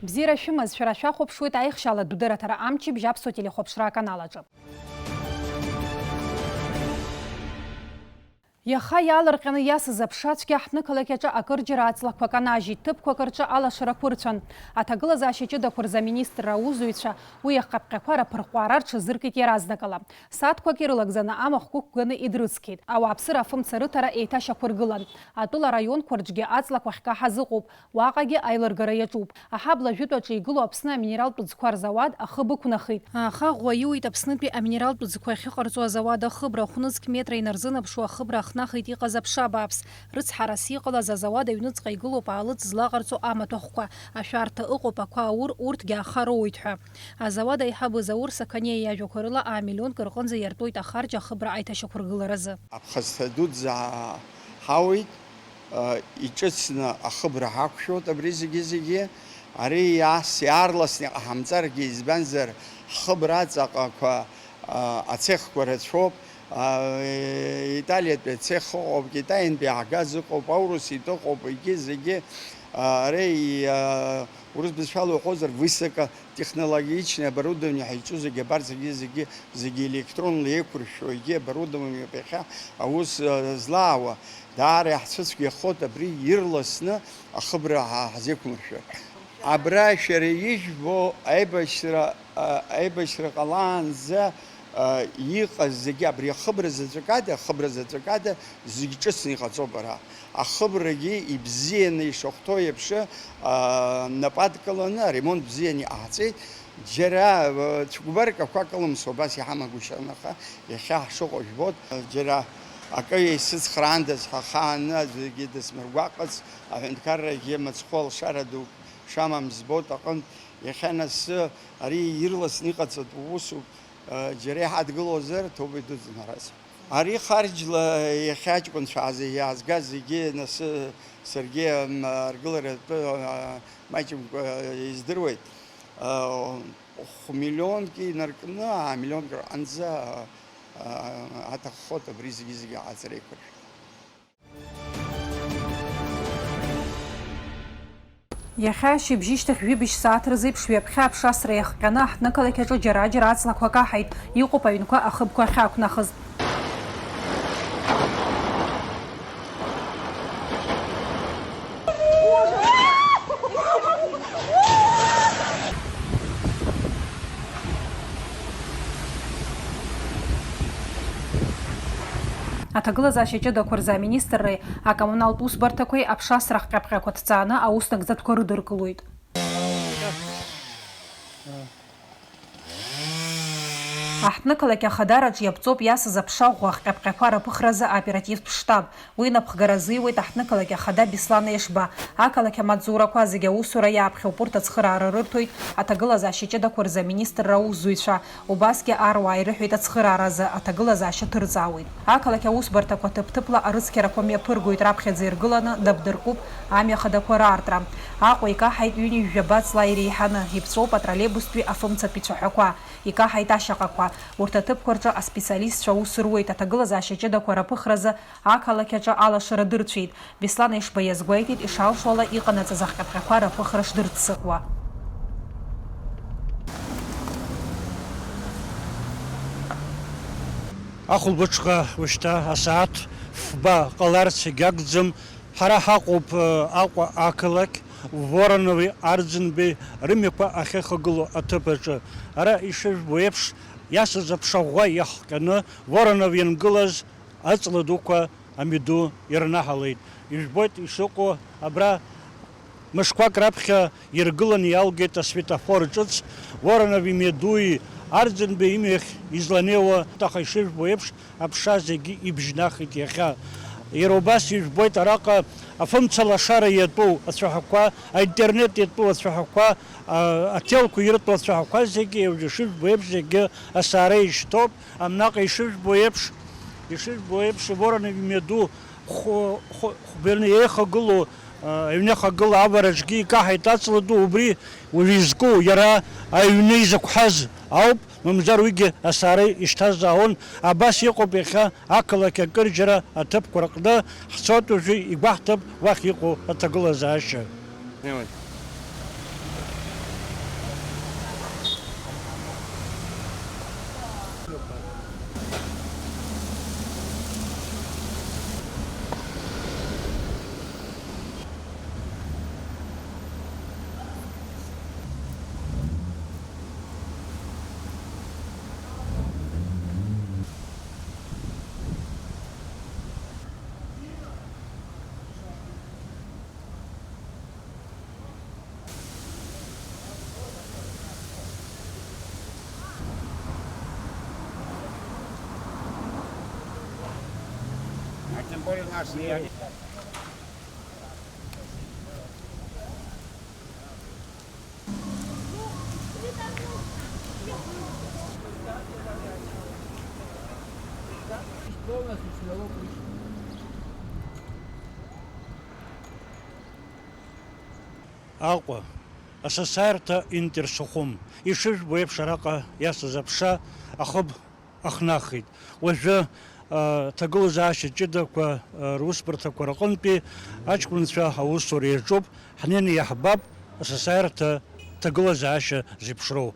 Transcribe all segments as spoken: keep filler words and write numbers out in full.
Бзиара шәымаз, шәара шәахәаԥшуеит аихшьаалатә дырраҭара амчыбжь Аԥсуа телехәаԥшра аканал аҿы. Иаха иаалырҟьаны иасыз аԥша цәгьа ҳҭнықалақь аҿы акырџьара аҵлақәа канажьит, ҭыԥқәак рҿы алашарақәа ырцәан. Аҭагылазаашьа ҷыдақәа рзы аминистрра аусзуҩцәа уи иахҟьаҟьақәа рыԥырҟәаара рҽазыркит иаразнакала. Сааҭқәак ирылагӡаны амахәқәа ықәганы идрыцқьеит. Ауааԥсыра афымца рыҭара еиҭашьақәыргылан. Атәыла араионқәа рҿгьы аҵлақәа ахькаҳаз ыҟоуп. Уаҟагьы аилыргара иаҿуп. Аҳабла жәытә аҿы игылоу Аԥсны аминералтә ӡқәа рзауад ахыб ықәнахит. Аха ӷәӷәа иуит Аԥснытәи аминералтә ӡқәа ахьыҟарҵо азауад ахыбра. Хә-нызқь метра инарзынаԥшуа ахыбра ахнахит иҟаз аԥша бааԥс. Рыцҳарас иҟалаз азауад аҩныҵҟа игылоуп аалыҵ злаҟарҵо амаҭәахәқәа. Ашәарҭа ыҟоуп ақәа аур, урҭгьы аха роуеит ҳәа. Азауад аиҳабы Заур Сақаниа иажәақәа рыла, аа миллионк рҟынӡа иартуеит ахарџь ахыбра аиҭашьақәыргыларазы. Аԥхасҭа дуӡӡа ҳауит. Иҿыцны ахыбра ҳақәшәоит абри зегьы-зегьы. Ари иаас иаарласны иҟаҳамҵаргьы, избанзар, ҳхыбра аҵаҟақәа, ацехқәа рацәоуп. Италиатәи ацех ыҟоуп, Китаинтәи иаҳгаз ыҟоуп, ауруситә ыҟоуп, егьи зегьы, ари, урыс бызшәала уҳәозар, высоко технологичное оборудование ҳәа иҿу зегьы абарҭ зегьы, зегьы, зегьы электронла еиқәыршәшәо, егьи оборудованиоуп иахьа аус, а, злаауа. Даара иаҳцәыцәгьахоит абри ирласны ахыбра ҳа-, ҳзеиқәмыршәар. Абра шәара ижәбо аибашьра, а, аибашьра ҟалаанӡа, а, иҟаз зегьы абри ахыбра заҵәык ада, ахыбра заҵәык ада зегь ҿыцны иҟаҵоуп ара. Ахыбрагьы ибзианы ишахәҭоу еиԥш, аа, нап адкыланы аремонт бзианы иҟаҳҵеит. Џьара, э, цәыкәбарк ақәа кылымсуа убас иҳамагәышьан, аха иахьа ҳшыҟоу жәбоит. Џьара акы еисыцхраандаз ҳахааны аӡәгьы дысмыргәаҟыц, аҳәынҭқаррагьы мыцхәы алшара ду шамам збоит аҟынтә. Иахьа нас ари ирласны иҟаҵатәу усуп. Џьара иҳадгылозар, ҭоуба идуӡӡан ҳараз. Ари харџьла иахьа аҷкәынцәа ааз-, иаазгаз зегьы, нас, саргьы, м, аргыларатәы, а, маҷымкәа издыруеит. А, хә-, миллионк инаркны, а, миллионк рҟынӡа, а, а, аҭаххоит абри зегьы-зегьы аҟаҵара еиқәыршәо. Иахьа ашьыбжьышьҭахь жәибжь сааҭ рзеиԥш ҩаԥхьа аԥшасра иахҟьаны аҳҭнықалақь аҿы џьара-џьара аҵлақәа каҳаит, иҟоуп аҩнқәа ахыбқәа ахьақәнахыз. Аҭагылазаашьа ҷыдақәа рзы аминистрреи акоммуналтә усбарҭақәеи аԥшасра ахҟьаԥҟьақәа ҭҵааны аус нагӡатәқәа рыдыркылоит. Аҳҭнықалақь ахадараҿ иаԥҵоуп иасыз аԥша ӷәӷәа ахҟьаԥҟьақәа рыԥыхразы аоперативтә штаб. Уи напхгара азиуеит аҳҭнықалақь ахада Беслан Ешба. Ақалақь амаҵзурақәа зегьы аусура иаԥхьоуп, урҭ ацхыраара рырҭоит аҭагылазаашьа ҷыдақәа рзы аминистрра аусзуҩцәа, убасгьы аруаа ирыҳәеит ацхырааразы, аҭагылазаашьа ҭырҵаауеит. Ақалақь аусбарҭақәа ҭыԥ-ҭыԥла арыцқьарақәа мҩаԥыргоит, раԥхьаӡа иргыланы дабдыркуп амҩа хадақәа раартра. Аҟәа икаҳаит ҩынҩажәа баҵла иреиҳаны, иԥҵәоуп атроллейбустәи афымцатәи цәаҳәақәа, икаҳаит ашьаҟақәа. Урҭ аҭыԥқәа рҿы аспециалистцәа аус руеит, аҭагылазаашьа ҷыдақәа рыԥыхразы ақалақь аҿы алашара дырцәеит. Беслан Ешба иазгәеиҭеит ишалшо ала иҟанаҵаз ахҟьаԥҟьақәа рыԥыхра шдырццакуа. Ахәылбыҽха уажәшьҭа асааҭ фба ҟаларц егьагӡам. Ҳара ҳаҟоуп, э, Аҟәа ақалақь, Воронови Арӡынбеи рымҩақәа ахьыхагылоу аҭыԥ аҿы. Ара ишыжәбо еиԥш, иасыз аԥша ӷәӷәа иахҟьаны, Воронов иангылаз аҵла дуқәа амҩаду ирнаҳалеит. Ижәбоит ишыҟоу, абра мышқәак раԥхьа иргыланы иалгеит асветофор ҿыц, Воронов имҩадуи Арӡынбеи имҩахь изланеиуа, аха ишыжәбо еиԥш, аԥша зегьы ибжьнахит иахьа. Иара убас ижәбоит араҟа афымца лашара иатәу ацәаҳәақәа, аинтернет иатәу ацәаҳәақәа, а, ателқәа ирытәу ацәаҳәақәа зегьы, ишыжәбо еиԥш, зегьы асаара ишьҭоуп. Амнаҟа ишыжәбо еиԥш, ишыжәбо еиԥш, Воронов имҩаду хә-, хә-, хәбаны еихагылоу, а, аҩныхагыла авараҿгьы икаҳаит аҵла ду, убри уажә изку иара аҩны изықәҳаз ауп, мамзар уигьы асаара ишьҭазаауан. Абас иҟоуп иахьа ақалақь акырџьара аҭыԥқәа рҟны, ҳцоит уажәы игәаҳҭап уахь иҟоу аҭагылазаашьа. Снимай. Аҟәа, асасааирҭа Интерсухум, ишыжәбо еиԥш, араҟа иасыз аԥша ахыб ахнахит. Уажәы, а, ҭагылазаашьа ҷыдақәа, а, русбарҭақәа рҟынтәи аҷкәынцәа аусура иаҿуп, ҳнеины иаҳбап асасааирҭа ҭагылазаашьа зеиԥшроу.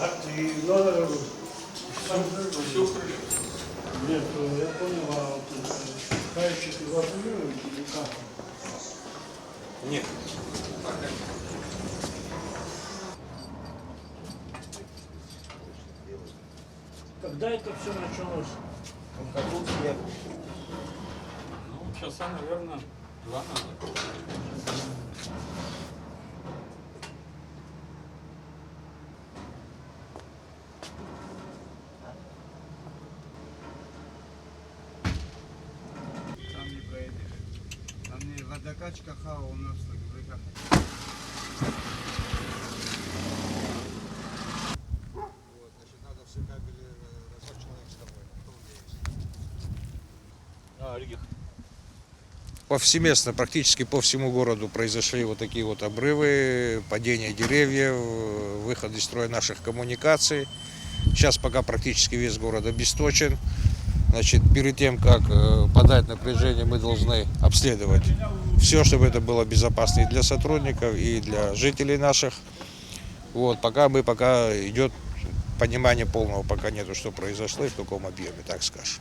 Так, ты надо всю, всю крышу. Нет, ну, я понял, а вот, э, кающих эвакуируют или как? Нет, пока нет. Когда это всё началось? Ну, часа, наверное, два назад. Там не проедешь. Там не водокачка хава у нас, так в реках. Вот, значит, надо все кабели, э, размоченные с тобой. А, Ригих. Повсеместно, практически по всему городу произошли вот такие вот обрывы, падение деревьев, выход из строя наших коммуникаций. Сейчас пока практически весь город обесточен. Значит, перед тем, как, э, подать напряжение, мы должны обследовать все, чтобы это было безопасно и для сотрудников, и для жителей наших. Вот, пока мы, пока идет понимание полного, пока нету, что произошло и в каком объеме, так скажем.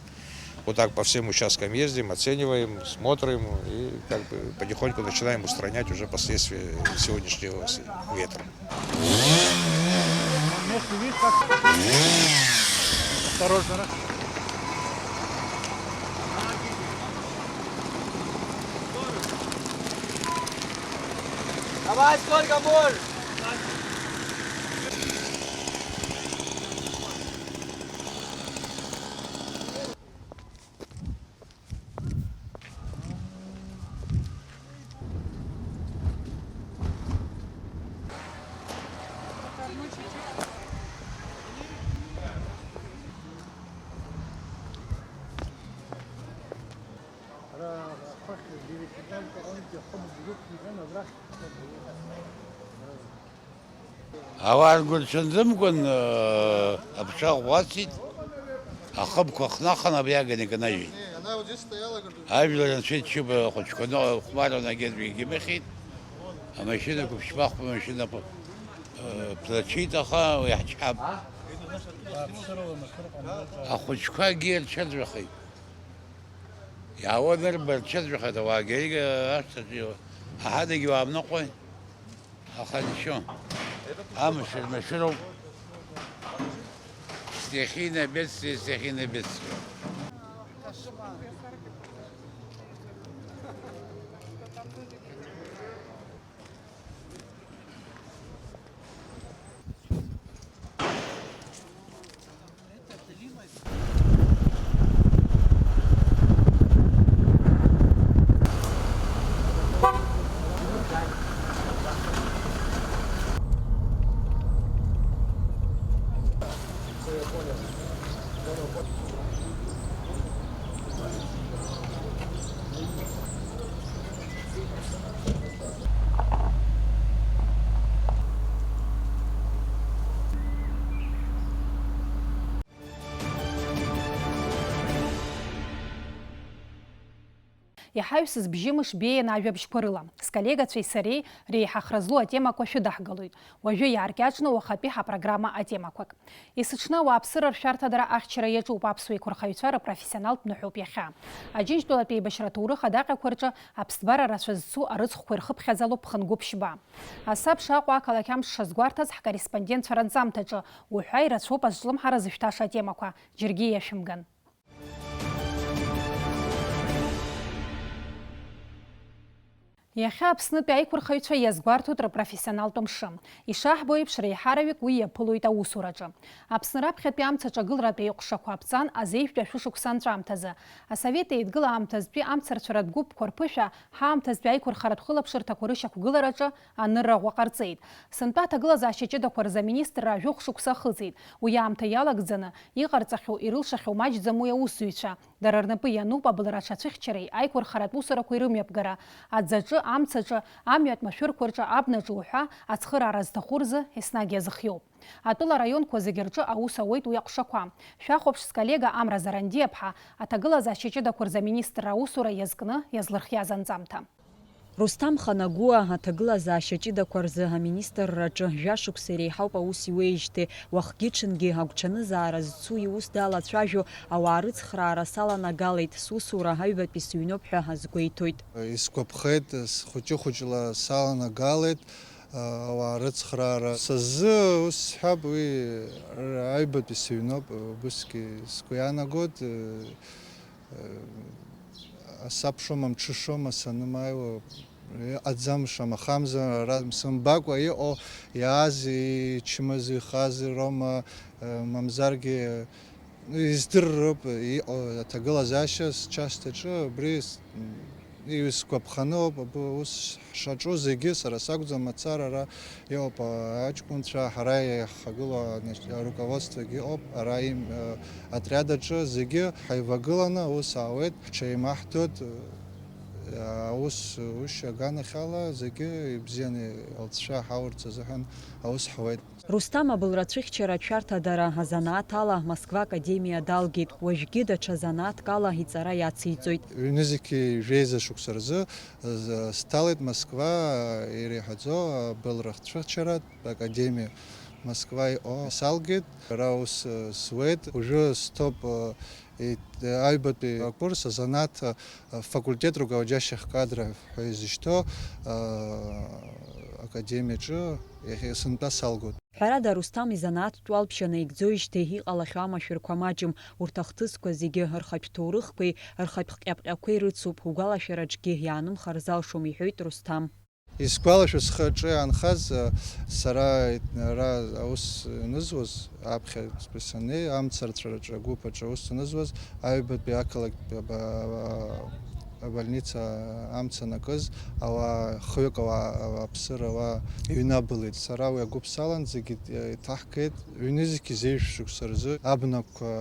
Вот так по всем участкам ездим, оцениваем, смотрим и как бы потихоньку начинаем устранять уже последствия сегодняшнего с-, ветра. Осторожно. Давай, сколько можешь! Ауаа ргәырҽанӡамкәан, э, аԥша ӷәӷәацит, ахыбқәа хнахын, абри аган иканажьит. Ажәлар анцәа иччыба ахәыҷқәа ныҟәхәмаруан, агьырҭ егьимыхьит. Амашьына қәыԥшьмахәба амашьына, э, ԥнаҽит, аха уи ҳчҳап. Ахәыҷқәагьы рҽаӡәахеит. Иаауан ырба, рҽаӡәахеит, ауаагьы ашҭаҿы аҳадагьы уаамныҟәои? Аха ничего. Амш рмашәыроуп. Стихийное бедствие, стихийное бедствие. Иҳаҩсыз бжьымш беиан ажәабжьқәа рыла, сколлегацәеи сареи реиҳахра злоу атемақәа шәыдаҳгалоит. Уажәы иааркьаҿны уахатәи ҳапрограмма атемақәак. Есыҽны ауааԥсыра ршәарҭадара ахьчара иаҿуп аԥсуа еиқәырхаҩцәа рыпрофессионалтә ныҳәоуп иахьа. Аџьынџьтәылатә еибашьра аҭоурых адаҟьақәа рҿы аԥсҭбара рацәа зцу арыцхәқәа ирхыԥхьаӡалоуп ԥхынгәыԥшьба. Асаб шаҟәа ақалақь амш шазгәарҭаз ҳкорреспондентцәа ранҵамҭаҿы уҳәа ирацәоуп азҿлымҳара зышәҭаша атемақәа, џьаргьы иашәымган. Иахьа Аԥснытәи аиқәырхаҩцәа иазгәарҭоит рпрофессионалтә мшы. Ишаҳбо еиԥш, реиҳараҩык уи иаԥылоит аусураҿы. Аԥсны раԥхьатәи амца аҿагыларатәи аиҟәшақәа аԥҵан азеижәтәи ашәышықәса анҵәамҭазы. Асовет Еидгыла аамҭазтәи амцарцәаратә гәыԥқәа рԥышәа ҳаамҭазтәи аиқәырхаратә хылаԥшырҭақәа рышьақәгылараҿы анырра ӷәӷәа ҟарҵеит. Сынтәа аҭагылазаашьа ҷыдақәа рзы аминистрра жәохә шықәса ахыҵит. Уи аамҭа иалагӡаны иҟарҵахьоу, ирылшахьоу маҷӡам уи аусзуҩцәа. Дара рнапы иануп абылра аҽацәыхьчареи аиқәырхаратә усурақәеи рымҩаԥгара, аӡаҿы, амцаҿы, амҩатә машәырқәа рҿы, абнаҿы уҳәа ацхыраара зҭаху рзы еснагь иазыхиоуп. Атәыла араионқәа зегьы рҿы аус ауеит уи аҟәшақәа. Шәахәаԥш, сколлега Амра Зарандиаԥҳа аҭагылазаашьа ҷыдақәа рзы аминистрра аусура иазкны иазлырхиаз анҵамҭа. Русҭам Ханагәыа аҭагылазаашьа ҷыдақәа рзы аминистрраҿы жәашықәса иреиҳауп аус иуеижьҭеи, уахгьы-ҽынгьы агәҽанызаара зцу иус далацәажәо ауаа рыцхраара саланагалеит, сусура аҩбатәи сыҩноуп ҳәа азгәеиҭоит. Исгәаԥхеит, схәыҷы-хәыҷла саланагалеит, ауаа рыцхраара. Са сзы ус сҳәап, уи аҩбатәи сыҩноуп, убысгьы сгәы иаанагоит. Асабшоума, мҽышоума санымааиуа, иҟаӡам, шамахамзар, ара сымбакәа иҟоу, иааз ичмазаҩхаз роума, мамзаргьы, издырроуп иҟоу аҭагылазаашьа счасҭаҿы, убри с-, исгәаԥханы ауп, абы ус ҳшаҿу зегьы, сара сакәӡам мацара ара Иҟоуп, а, аҷкәынцәа, ҳара иаҳхагылоу анач-, аруководствогьы ыҟоуп, ара им-, а, отряд аҿы зегьы ҳаивагыланы аус аауеит, ҳҽеимаҳдоит, а, аус ушьа аганахьала зегьы ибзианы алҵшәа ҳаурц азыҳәан аус ҳуеит. Русҭам абылра цәыхьчаратә шәарҭадара азанааҭ ала Москва академиа далгеит, уажәгьы даҽа занааҭк ала иҵара иациҵоит. Ҩнызқьи жәеиза шықәса рзы З-, сҭалеит Москва иреиҳаӡоу абылра цәыхьчаратә академиа Москва иҟоу. Салгеит, ара аус, э, зуеит. Уажәы стәоуп, э, ит-, аҩбатәи акурс азанааҭ, э, факультет руководящих кадров ҳәа изышьҭоу, э, академиаҿы иахьа сынтәа салгоит. Ҳәарада, Русҭам изанааҭтә уалԥшьа наигӡоижьҭеи иҟалахьоу амашәырқәа маҷым, урҭ ахҭысқәа зегьы рхатә ҭоурыхқәеи рхатә ҟьаԥҟьақәеи рыцуп, угәалашәараҿгьы иаанымхар залшом, иҳәеит Русҭам. Исгәалашәо, схы аҿы иаанхаз, сара ара аус анызуаз, аԥхьаҵәҟьа саннеи, амцарцәараҿы агәыԥ аҿы аус анызуаз, аҩбатәи ақалақьтә аба-, абольница амца анакыз, ауаа, хҩык ауаа, ауааԥсыра ауаа иҩнабылеит. Сара уи агәыԥ салан, зегьы еиҭаҳгеит. Ҩнызқьи зеижә шықәса рзы абнақәа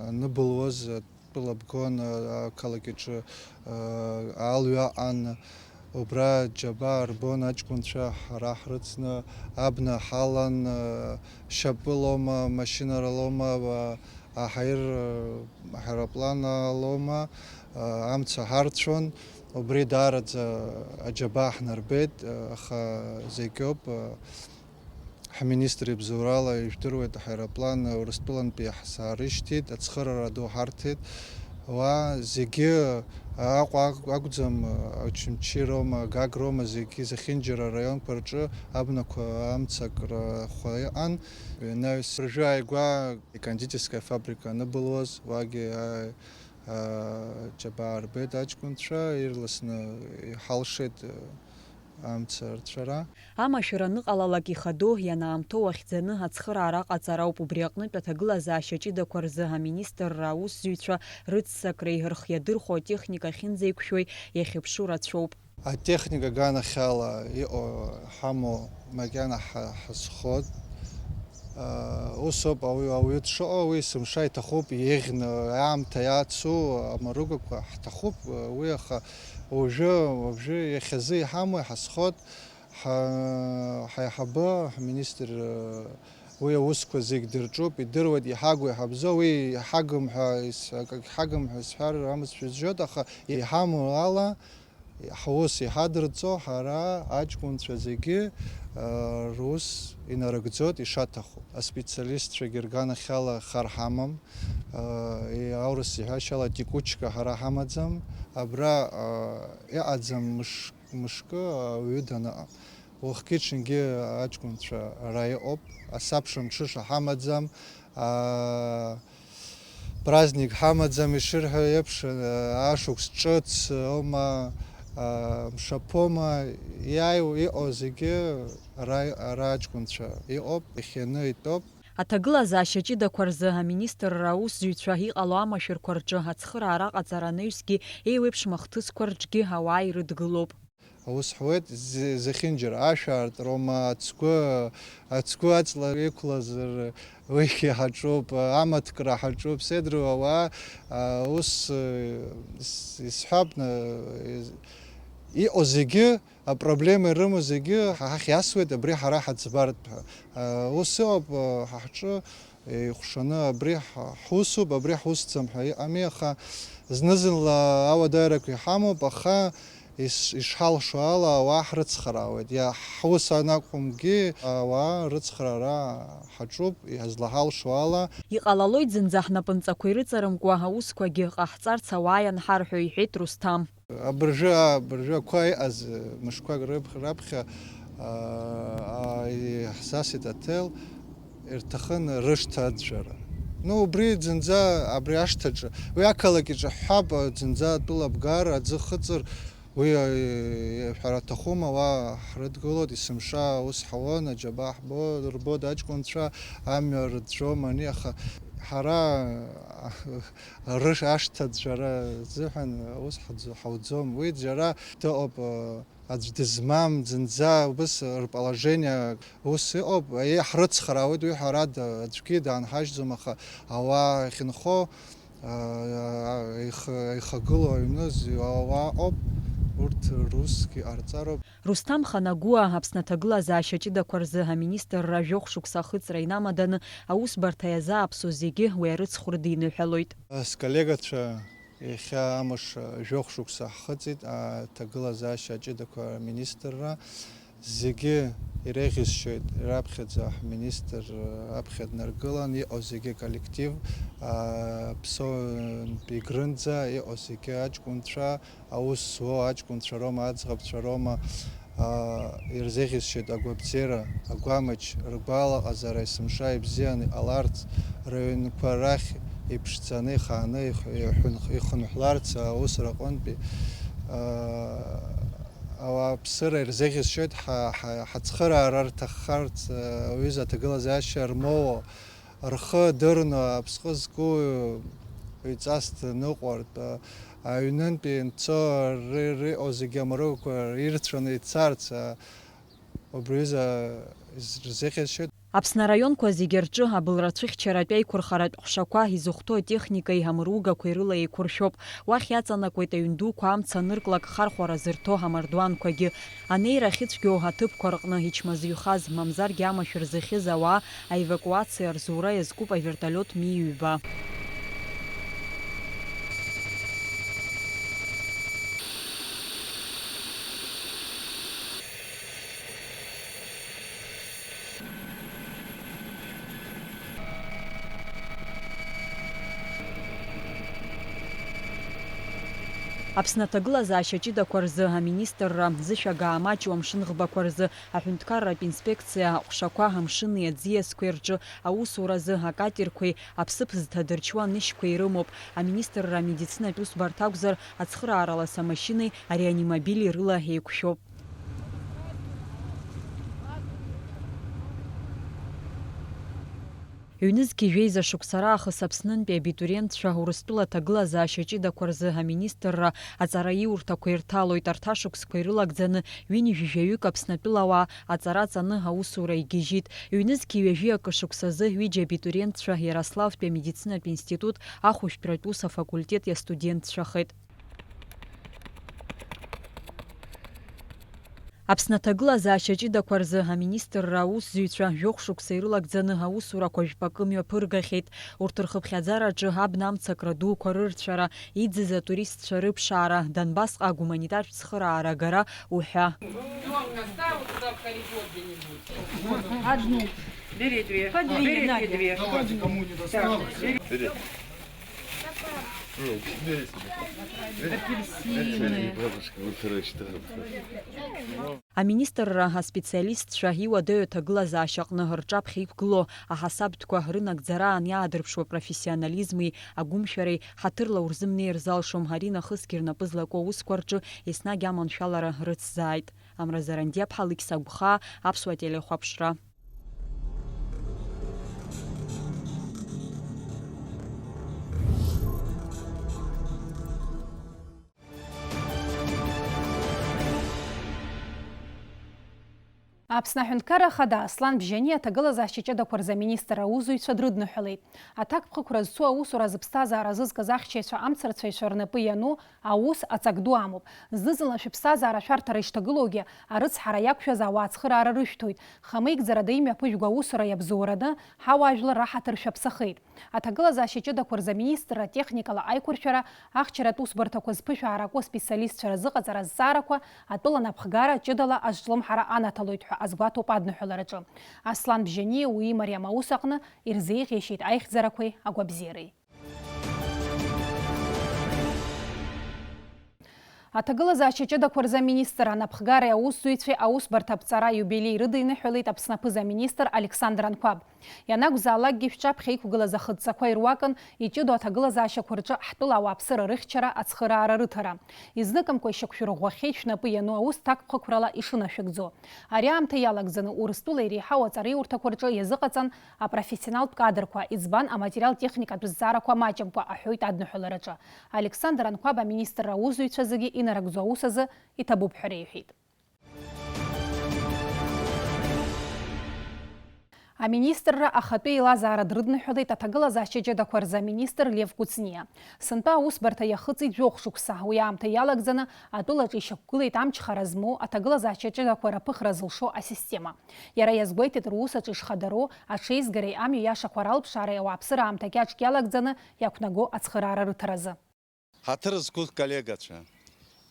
аныбылуаз, атәыла бгон, а-, ақалақь аҿы, а-, алҩа аҟан. Убра џьабаа рбон аҷкәынцәа ҳара ҳрыцны, абна ҳалан, а, шьапылома, машьынаралома, а, аҳаир, а, аҳаирплан алома, а, амца ҳарцәон. Убри даараӡа аџьабаа ҳнарбеит, а, аха зегьоуп, а, Ҳминистр ибзоурала ижәдыруеит, аҳаирплан Урыстәылантәи иаҳзаарышьҭит, ацхыраара ду ҳарҭеит. Уа зегьы Аҟәа акә-, акәӡам, Очамчыроума, Гагрома, зегьы зехьынџьара араионқәа рҿы абнақәа амца акрахәа иҟан. Анаҩс уажәы ааигәа икондитерская фабрика аныбылуаз, уагьы, а, а, џьабаа рбеит аҷкәынцәа, ирласны иҳалшеит, а, амца арцәара. Амашәыр аныҟалалак ихадоу, ианаамҭоу ахьӡаны ацхыраара аҟаҵара ауп, убри аҟнытә аҭагылазаашьа ҷыдақәа рзы аминистрра аусзуҩцәа рыццакреи рхы иадырхәо атехника ахьынӡеиқәшәои иахьыԥшу рацәоуп. Атехника аганахьала иҟоу ҳамоу макьана ҳа-, ҳазхоит. Ус ауп ауаҩы, ауаҩы дшыҟоу, уи есымша иҭахуп, еиӷьны, аамҭа иацу амаругақәа ҳҭахуп, уи аха уажәы, уажәы иахьазы иҳамоу иҳазхоит. Ҳа-, ҳаиҳабы, ҳминистр, э, Уи аусқәа зегь дырҿуп, идыруеит иҳагу иҳабзоу, уи иҳагым ҳәа ис-, акагь ҳагым ҳәа исҳәар амыцәа сжьоит, аха иҳамоу ала, ҳус иҳадырҵо, ҳара аҷкәынцәа зегьы, а, рус инарыгӡоит ишаҭаху. Аспециалистцәагьы рганахьала хар ҳамам, а, и-, аурыс иҳәашьала текучка ҳара ҳамаӡам, абра, а, иҟаӡам мыш-, мышкы ауаҩы даныҟам. Уахгьы-ҽынгьы аҷкәынцәа ара иҟоуп, асабша мҽыша ҳамаӡам, аа, праздник ҳамаӡам ишырҳәо еиԥш, ашықәс ҿыц аума, аа, мшаԥома, иааиуа иҟоу зегьы ара, ара аҷкәынцәа иҟоуп, ихианы итәоуп. Аҭагылазаашьа ҷыдақәа рзы аминистрра аусзуҩцәа иҟало амашәырқәа рҿы ацхыраара аҟаҵара анаҩсгьы еиуеиԥшым ахҭысқәа рҿгьы ауаа ирыдгылоуп. Аус ҳуеит зе-, зехьынџьара, ашә аартроума, ацгәы, ацгәы аҵла иқәлазар, уигьы ҳаҿуп, амаҭкра ҳаҿуп, седру ауаа, а, ус, э, ис-, исҳәап, на-, из-, иҟоу зегьы, апроблема ирымоу зегьы ҳа ҳахь иасуеит, абри ҳара ҳаӡбартә ҳәа. А, ус ыҟоуп, а, ҳа ҳҿы. Еихәшаны абри ҳ-, ҳусуп, абри ҳусӡам ҳәа иҟами, аха зны-зынла ауадаҩрақәа иҳамоуп, аха иш-, ишҳалшо ала ауаа ҳрыцхраауеит. Иа-, ҳус анакәымгьы, ауаа рыцхраара ҳаҿуп, иҳазлаҳалшо ала. Иҟалалоит зынӡа ҳнапынҵақәа ирыҵарымкуа аусқәагьы ҟаҳҵарц ауаа ианҳарҳәо, иҳәеит Русҭам. Абыржәы, абыржәы ақәа иҟаз, мышқәак рыԥ-, раԥхьа, аа, иаҳзасит аҭел, ирҭахын рышҭа аӡәӡәара. Ну, убри зынӡа, абри ашҭаҿы, уи ақалақь иҿаҳәҳәап, зынӡа атәыла абгар, аӡы хыҵыр, уи, а, ҳәара аҭахума, уа ҳрыдгылоит, есымша аус ҳауан, аџьабаа ҳбо, рбоит аҷкәынцәа, амҩа рыӡәӡәома ани, аха ҳара, Рыш-, ашҭа ӡәӡәара азыҳәан аус ҳаӡ-, ҳауӡом. Уи џьара дыҟоуп, аӡә дызмам, зынӡа убыс рположение ус иҟоуп. Еи, ҳрыцхраауеит, уи ҳәарада, аӡәгьы даанҳажьӡом, аха ауаа ахьынхо, а, а, ихы-, ихагылоу аҩны зы-, ауаа ыҟоуп, урҭ русгьы ҟарҵароуп. Русҭам Ханагәыа Аԥсны аҭагылазаашьа ҷыдақәа рзы аминистрра жәохә шықәса ахыҵра инамаданы аусбарҭа иазааԥсо зегьы уи арыцхә рыдиныҳәалоит. Сколлегацәа иахьа амш жәохә шықәса ҳхыҵит аҭагылазаашьа ҷыдақәа рминистрра. Зегьы иреиӷьасшьоит раԥхьаӡа ҳминистр аԥхьа днаргылан иҟоу зегьы аколлектив, а, Ԥсоунтәи Грынӡа иҟоу зегьы аҷкәынцәа, аус зуоу аҷкәынцәа роума, аӡӷабцәа роума, аа, ирзеиӷьасшьоит агәабзиара, агәамч, ргәалаҟазара есымша ибзианы иҟаларц, рыҩнқәа рахь иԥшӡаны ихааны их-, ихәын-, ихынҳәларц аус рҟынтәи, аа, ауааԥсыра ирзеиӷьасшьоит ҳа-, ҳа-, ҳацхыраара рҭаххарц, ауаҩыза аҭагылазаашьа рмоуа, рхы дырны аԥсҟы зку ҩҵас дныҟәартә, аҩнынтәи инцо ри-, риҟоу зегьы амрыгақәа ирцәаны ицарц, а, убри аҩыза из-, рзеиӷьасшьоит. Аԥсны араионқәа зегьы рҿы абылра цәыхьчаратә еиқәырхаратә ҟәшақәа изыхәҭоу атехникеи амругақәеи рыла еиқәыршәоуп. Уахь иаҵанакуеит аҩн дуқәа амца анырклак хархәара зырҭо амардуанқәагьы. Анеира ахьыцәгьоу аҭыԥқәа рҟны ичмазаҩхаз, мамзаргьы амашәыр зыхьыз ауаа аевакуациа рзура иазкуп авертолиот Ми ҩба. Аԥсны аҭагылазаашьа ҷыдақәа рзы аминистрра зышәагаа маҷу амшын ӷбақәа рзы аҳәынҭқарратә инспекциа аҟәшақәа амшыни аӡиасқәеи рҿы аусуразы акатерқәеи аԥсыԥ зҭадырчуа анышьқәеи рымоуп. Аминистрра амедицинатә усбарҭа акәзар, ацхырааралас амашьынеи ареанимобили рыла еиқәшәоуп. Ҩнызқьи жәеиза шықәса раахыс Аԥснынтәи абитуриентцәа Урыстәыла аҭагылазаашьа ҷыдақәа рзы аминистрра аҵараиурҭақәа ирҭалоит. Арҭ ашықәсқәа ирылагӡаны ҩынҩажәаҩык Аԥснатәылауаа аҵара ҵаны аусура игьежьит. Ҩнызқьи ҩажәи акы шықәсазы ҩыџьа абитуриентцәа Иарославтәи амедицинатә институт ахәышәтәратә ус афакультет иастудентцәахеит. Аԥсны аҭагылазаашьа ҷыдақәа рзы аминистрра аусзуҩцәа жәохә шықәса ирылагӡаны аусурақәа жәпакы мҩаԥыргахьеит. Урҭ рхыԥхьаӡараҿы абна амцакра дуқәа рырцәара, иӡыз атуристцәа рыԥшаара, Донбассҟа агуманитартә цхыраара агара уҳәа. Берите две. Берите две. Давайте, кому не досталось. Нет, бери себе. Бери, бабушка, вот, короче, да. Аминистрра аспециалистцәа иуадаҩу аҭагылазаашьаҟны рҿаԥхьа иқәгылоу аҳасабтәқәа рынагӡараан иаадырԥшуа профессионализми агәымшәареи ҳаҭырла урзымнеир залшом, ари нахысгьы рнапы злаку аусқәа рҿы еснагь аманшәалара рыцзааит. Амра Зарандиаԥҳа, Алықьса Гәхаа, Аԥсуа телехәаԥшра. Аԥсны Аҳәынҭқарра Ахада Аслан Бжьани аҭагылазаашьа ҷыдақәа рзы аминистр аусзуҩцәа дрыдныҳәалеит. Аҭакԥхықәра зцу аусура зыԥсҭазаара зызкыз ахьчаҩцәа амцарцәаҩцәа рнапы иану аус аҵак ду амоуп. Зны-зынла шәыԥсҭазаара шәарҭара ишҭагылоугьы, арыцҳара иақәшәаз ауаа ацхыраара рышәҭоит. Хамеигӡарада имҩаԥыжәго аусура иабзоураны, ҳауаажәлар раҳаҭыр шәаԥсахеит. Аҭагылазаашьа ҷыдақәа рзы аминистрра атехникала аиқәыршәара, ахьчаратә усбарҭақәа зԥышәаара аку аспециалистцәа рзыҟаҵара азҵаарақәа атәыла напхгара ҷыдала азҿлымҳара анаҭалоит ҳәа азгәаҭоуп адныҳәалараҿы. Аслан Бжьаниа уи имариам аус аҟны ирзеиӷьеишьеит аихьӡарақәеи агәабзиареи. Аҭагылазаашьа ҷыдақәа рзы аминистр анапхгареи аусзуҩцәеи аусбарҭа аԥҵара аиубилеи рыдиныҳәалеит Аԥсны аԥыза-министр Александр Анқәаб. Ианакәзаалакгьы шәҿаԥхьа иқәгылаз ахыдҵақәа ируакын иҷыдоу аҭагылазаашьақәа рҿы ҳтәыла ауааԥсыра рыхьчара, ацхыраара рыҭара. Изныкымкәа ишьақәшәырӷәӷәахьеит шәнапы иану аус ҭакԥхықәрала ишынашәыгӡо. Ари аамҭа иалагӡаны Урыстәыла иреиҳау аҵареиурҭақәа рҿы иазыҟаҵан апрофессионалтә кадрқәа, иӡбан аматериал-техникатә зҵаарақәа маҷымкәа, аҳәоит адныҳәалараҿы. Александр Анқәаб аминистрра аусзуҩцәа зегьы инарыгӡо аус азы иҭабуп ҳәа реиҳәеит. Аминистрра ахатәы еилазаара дрыдныҳәалеит аҭагылазаашьа ҷыдақәа рзы аминистр Лев Кәыҵниа. Сынтәа аусбарҭа иахыҵит жәохә шықәса. Уи аамҭа иалагӡаны атәылаҿы ишьақәгылеит амчхара змоу аҭагылазаашьа ҷыдақәа раԥыхра зылшо асистема. Иара иазгәеиҭеит рус аҿы ишхадароу, аҽеизгареи амҩа иашақәа ралԥшаареи ауааԥсыра аамҭа кьаҿк иалагӡаны иақәнаго ацхыраара рыҭаразы. Ҳаҭыр зқәу коллегацәа,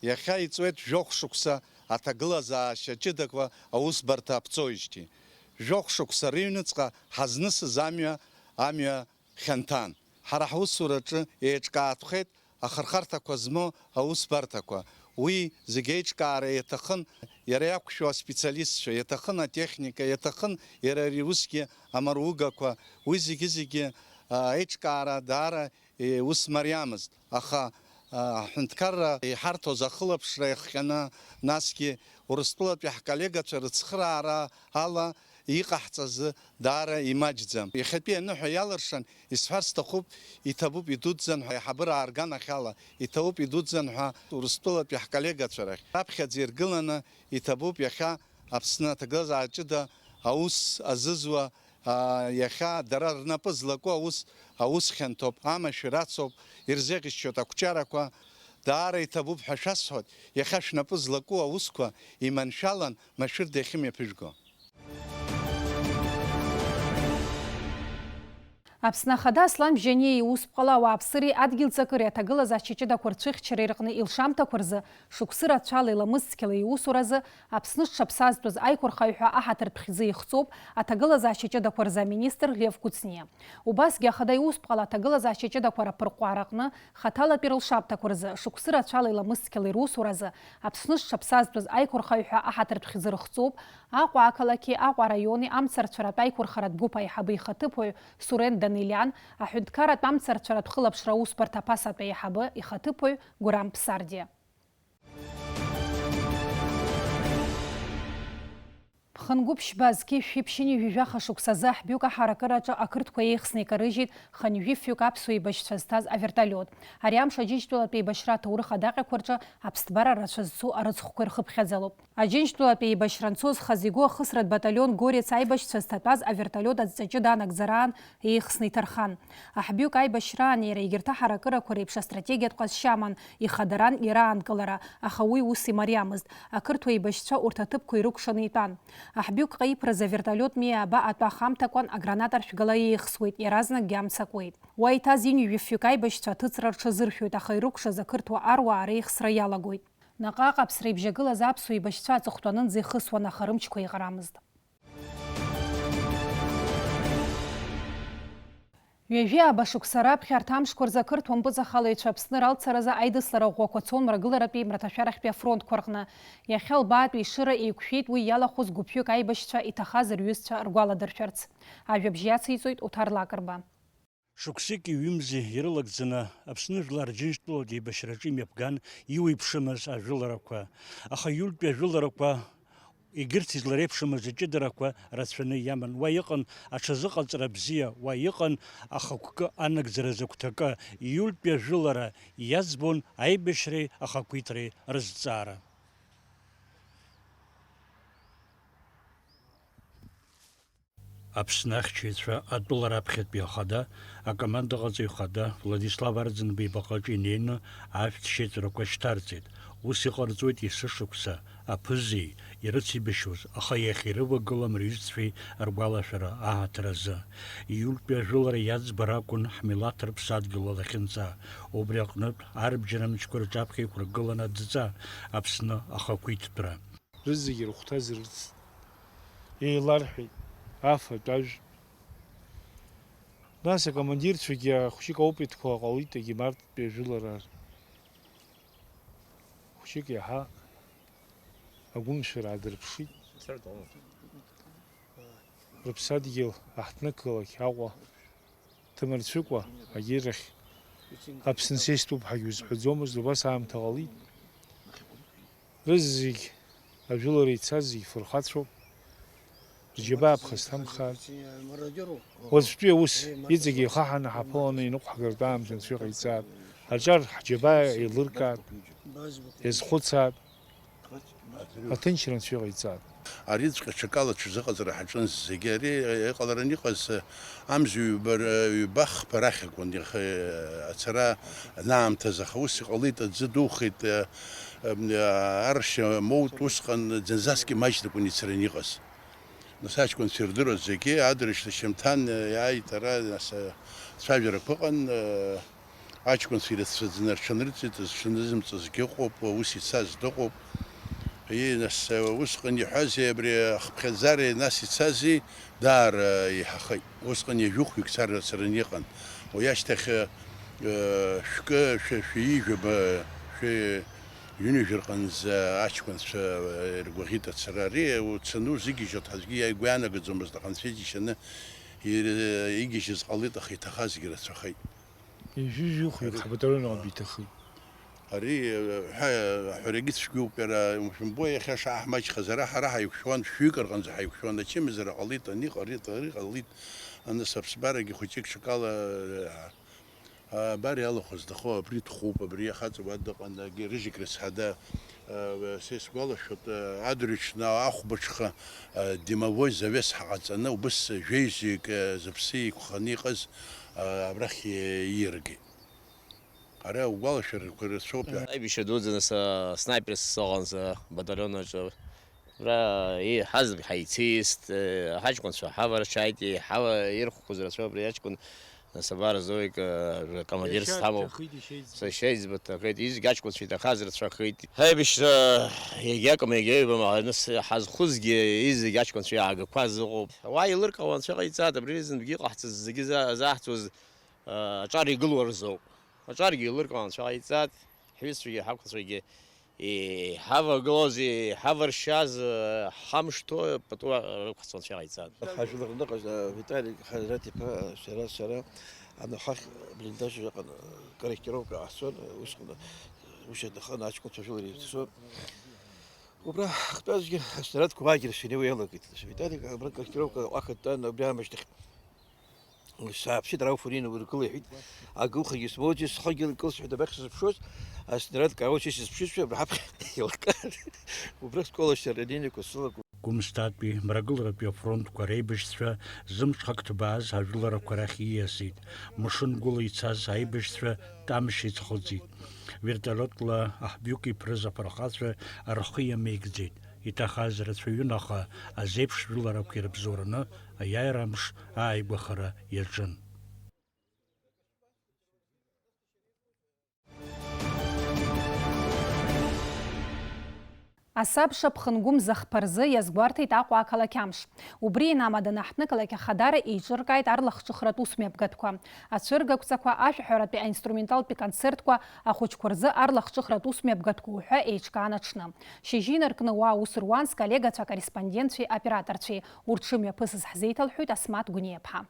иахьа иҵуеит жәохә шықәса аҭагылазаашьа ҷыдақәа аусбарҭа аԥҵоижьҭеи. Жәохә шықәса рыҩныҵҟа ҳазнысыз амҩа, амҩа хьанҭан. Ҳара ҳусураҿы еиҿкаатәхеит ахырхарҭақәа змоу аусбарҭақәа. Уи зегь еиҿкаара иаҭахын, иара иақәшәо аспециалистцәа, иаҭахын атехника, иаҭахын иара ари усгьы амаругақәа. Уи зегьы-зегьы, а, аиҿкаара даара, е, ус мариамызт. Аха, а, аҳәынҭқарра иҳарҭоз ахылаԥшра иахҟьаны, насгьы Урыстәылатәи ҳколлегацәа рыцхыраара ала иҟаҳҵаз даара имаҷӡам. Иахьатәи аныҳәа иалыршан, исҳәар сҭахуп, иҭабуп, идуӡӡан ҳәа аиҳабыра аарганахьала, иҭабуп, идуӡӡан ҳәа Урыстәылатәи ҳколлегацәа рахь раԥхьаӡа иргыланы, иҭабуп, иахьа Аԥсны аҭагылазаашьа ҷыда аус азызуа, аа, иахьа дара рнапы злаку аус, аус хьанҭоуп, амашәыр ацоуп, ирзеиӷьасшьоит ақәҿиарақәа. Даара иҭабуп ҳәа шәасҳәоит, иахьа шәнапы злаку аусқәа иманшәалан машәырда иахьымҩаԥыжәго. Аԥсны Ахада Аслан Бжьаниа иусԥҟала ауааԥсыреи адгьыл ҵакыреи аҭагылазаашьа ҷыдақәа рцәыхьчареи рҟны илшамҭақәа рзы шықәсы рацәала иламысцқьала иусуразы Аԥсны зҽаԥсазтәыз аиқәырхаҩ ҳәа аҳаҭыртә хьӡы ихҵоуп аҭагылазаашьа ҷыдақәа рзы аминистр Лев Кәыҵниа. Убасгьы Ахада иусԥҟала аҭагылазаашьа ҷыдақәа раԥырҟәаараҟны хаҭалатәи рылшамҭақәа рзы шықәсы рацәала иламысцқьала ирусуразы Аԥсны зҽаԥсазтәыз аиқәырхаҩ ҳәа аҳаҭыртә хьӡы рыхҵоуп Аҟәа ақалақьи Аҟәа араиони амцарцәаратә аиқәырхаратә гәыԥ аиҳабы ихаҭыԥуаҩ Сурен Данелиан, аҳәынҭқарратә амцарцәаратә хылаԥшра аусбарҭа аԥасатәи аиҳабы ихаҭыԥуаҩ Гәырам Ԥсардиа. Ԥхынгәыԥшьба зқьи шәи ԥшьынҩажәи жәаха шықәсазы Аҳбҩык аҳаракыраҿы ақырҭқәа еихсны икарыжьит хынҩажәи фҩык аԥсуа еибашьцәа зҭаз аверталиот. Ари амш Аџьынџьтәылатә еибашьра аҭоурых адаҟьақәа рҿы аԥсҭбара рацәа зцу арыцхәқәа ирхыԥхьаӡалоуп. Аџьынџьтәылатә еибашьра анцоз хазы игәы ахысратә баталион Горец аибашьцәа зҭатәаз аверталиот адҵа ҷыда анагӡараан еихсны иҭархан. Аҳбҩык аибашьраан иара егьырҭ аҳаракырақәа реиԥш астратегиатә ҟазшьа аман, ихадаран иара аанкылара, аха уи ус имариамызт. Ақырҭуа еибашьцәа урҭ аҭыԥқәа ирыкәшаны итәан. Аҳбҩык ҟаиԥразы аверталиот Миа аба атәа ахамҭакәан аграната ршәгала еихсуеит, иаразнакгьы амца акуеит. Уа иҭаз ҩажәи фҩык аибашьцәа аҭыҵра рҽазыршәоит, аха ирыкәшаз ақырҭуа аруаа реихсра иалагоит. Наҟ-ааҟ аԥсра ибжьагылаз аԥсуа еибашьцәа аҵыхәтәанынӡа ихысуан, аха рымчқәа еиҟарамызт. Ҩажәи ааба шықәса раԥхьа арҭ амшқәа рзы ақырҭуа мпыҵахалаҩцәа Аԥсны ралцаразы аидыслара ӷәӷәақәа цон Мрагыларатәи Мраҭашәарахьтәи афронтқәа рҟны. Иахьа лбаатәи Ешыра еиқәшәеит уи иалахәыз гәыԥҩык аибашьцәа иҭахаз рҩызцәа ргәаладыршәарц. Ажәабжь иациҵоит Уҭар Лакрба. Шықәсыки ҩымзи ирылагӡаны Аԥсны жәлар Џьынџьтәылатә еибашьраҿы имҩаԥган иуеиԥшымыз ажәыларақәа. Аха иултәи ажәыларақәа егьырҭ излареиԥшымыз аҷыдарақәа рацәаны иаман. Уа иҟан аҽазыҟаҵара бзиа, уа иҟан ахықәкы анагӡаразы агәҭакы. Иултәи ажәылара иаӡбон аибашьреи ахақәиҭреи рызҵаара. Аԥсны ахьчаҩцәа атәыла раԥхьатәи ахада, акомандаҟаҵаҩ хада Владислав Арӡынба ибаҟаҿы инеины ашәҭшьеиҵарақәа шьҭарҵеит. Ус иҟарҵоит есышықәса, аԥызеи ирыцеибашьуаз, аха иахьа ирывагылам рҩызцәеи ргәалашәара аҳаҭыр азы. Иултәи ажәылара иаӡбара акәын ҳмилаҭ рыԥсадгьыл алахьынҵа. Убри аҟнытә арбџьар амчқәа рҿаԥхьа иқәыргылан адҵа, Аԥсны ахақәиҭтәра. Рызегьы рыхәҭа зырӡт. Еиларҳәеит, афатә ажә. Нас акомандирцәагьы ахәыҷык аопитқәа ҟалеит, егьи марттәи ажәылара хәыҷык иаҳа агәымшәара аадырԥшит. Рыԥсадгьыл аҳҭнықалақь Аҟәа. Ҭымырцәыкәа, агьырахь Аԥсны сеиступ ҳәагьы узҳәаӡомызт, убас аамҭа ҟалеит. Рызегь ажәылара ицаз зегь фырхацәоуп, рџьабаа ԥхасҭамхааит. Уаҵәтәи аус иҵегь еихаҳаны ҳаԥыланы иныҟәҳгартә аамҭа анцәа иҟаиҵааит, аҿар ҳџьабаа еилыркаат, иазхәыцаат. Аҭынчра анцәа иҟаиҵааит. Ариҵәҟьа ҽакала аҽазыҟаҵара ҳаҿын зегьы. Ари иҟаларан иҟаз амза ҩба, ҩба-хԥа рахь акәын, иаха ацара анаамҭаз, аха ус иҟалеит, аӡы духеит, аршьа моут, усҟан ӡынӡаскгьы маҷӡакәын ицараны иҟаз. Нас аҷкәынцәа ирдыруаз зегьы, адырҩаҽны шьамҭан иааит ара, нас, ацәажәарақәа ыҟан. Аҷкәынцәа ирацәаӡаны рҽанырҵеит, зҽанызымҵозгьы ыҟоуп, ус ицаз дыҟоуп. Ии, нас, усҟан иҳәазеи абри ахыԥхьаӡареи, нас ицази, даара еиҳахеит. Усҟан ҩажәи хәҩык цар рацәараны иҟан. Уи ашьҭахь, э, шәкы, шәа-, шәи жәаба, шәи ҩынҩажәа рҟынӡа аҷкәынцәа, э, иргәаӷьит ацара. Ари уцаны узыгьежьуа аӡәгьы игәы иаанагаӡомызт, аха анцәа иџьшьаны ир-, игьежьыз ҟалеит, аха иҭахазгьы рацәахеит. Ҩажәи жәохә еиԥш ҳбаталион аҟынтә иҭахеит. Ари, ҳәа, аҳәарагьы цәгьоуп, иара, умшәымбои, иахьа шааҳмаҷхаз, ара ҳара ҳаиқәшәон, шәҩык рҟынӡа ҳаиқәшәон, ачымазара ҟалеит, ани ҟалеит, ари ҟалеит, аныс аԥсабарагьы хәыҷык ҽакала, а, абар иалахәыз дахо, абри дхоуп, абри ахаҵа уа дыҟан, егьи рыжьык рыцҳада, а, са исгәалашәоит, а, адырҩаҽны ахәбаҽха, а, дымовой завес ҳаҟаҵаны, убыс жәеизаҩык, а, зыԥсы еиқәханы иҟаз, а, абрахь ииргеит. Ара угәалашәарақәа рацәоуп. Аибашьра дуӡӡаны са снайперс сыҟан са баталион аҿы. Ра, еиҳаз ҳаицеист, ҳаҷкәынцәа ҳаваршьааит, еиҳа ирхәқәаз рацәоуп, ари аҷкәын Сабара Зоик, командирс ҳамоуп. Са ишеиӡбаҭахеит, изегь аҷкәынцәа иҭахаз рацәахеит. Ҳаибашьра иагьакәым, иагьаҩбам, ҳазхәызгьы изегь аҷкәынцәа иаагақәаз ыҟоуп. Уа еилыркаауа анцәа ҟаиҵааит, абри зынгьы иҟаҳҵаз, зегьы за-, заҳҵоз, аҿар игылоу рзоуп. Аҿаргьы еилыркаауа анцәа ҟаиҵааит, ҳҩызцәагьы ҳақәцәагьы иҳавагылоз, иҳаваршьаз, ҳамшҭо пату рықәцо анцәа ҟаиҵааит. Ҳажәлар рныҟәа, Виталик Ҳазреҭ-иԥа, сара, сара, ана ҳахь блиндаж ыҟан, корректировка ҟаҳҵон, усҟан, ушьа даханы аҷкәынцәа жәлар ирыцәцон. Убра ҳахьтәазгьы аснарядқәа уаагьы ршәаны уеилагеит. Виталик абра корректировка ахатәан, убри аамышьҭахь. Сааԥсеит, Рауф Уриновна, ургыла, иҳәит. Агылхагьы смоуӡеит, схагьы кылсҳәеит, абахь сызԥшуаз, аснарад каоча сызԥшызшәа, абраҳаԥхьа еилкаан. Убра сколашьцәа ранеинақәа сылакәын. Гәымсҭатәи, мрагыларатәи афронтқәа реибашьцәа зымҽхак ҭбааз ажәыларақәа рахь ииасит. Мшынгәыла ицаз аибашьцәа Тамшь иӡхыҵит. Вертолиотла аҳбҩык иԥрыз афырхацәа рхы иамеигӡеит. Иҭахаз рацәаҩын, аха азеиԥш жәыларақәа ирыбзоураны аиааира амш ааигәахара иаҿын. Асабша ԥхынгәымза хԥа рзы иазгәарҭеит Аҟәа ақалақь амш. Убри инамаданы аҳҭнықалақь ахадара еиҿыркааит арлахҿыхратә усмҩаԥгатәқәа, ацәыргақәҵақәа, ашәаҳәаратәи аинструменталтәи концертқәа, ахәыҷқәа рзы арлахҿыхратә усмҩаԥгатәқәа уҳәа еиҿкаан аҽны. Шьыжьы инаркны уа аус руан сколлегацәа, акорреспондентцәеи аоператорцәеи. Урҭ шымҩаԥысыз ҳзеиҭалҳәоит Асмаҭ Гәыниаԥҳа.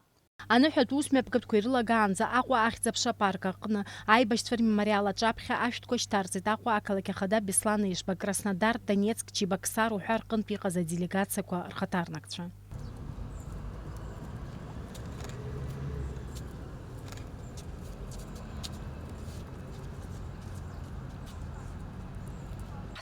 Аныҳәатә усмҩаԥгатәқәа ирылагаанӡа Аҟәа ахьӡ-аԥша апарк аҟны аибашьцәа рмемориал аҿаԥхьа ашәҭқәа шьҭарҵеит Аҟәа ақалақь ахада Беслан Ижба, Краснодар, Донецк, Чебоксар уҳәа рҟынтә иҟаз аделегациақәа рхаҭарнакцәа.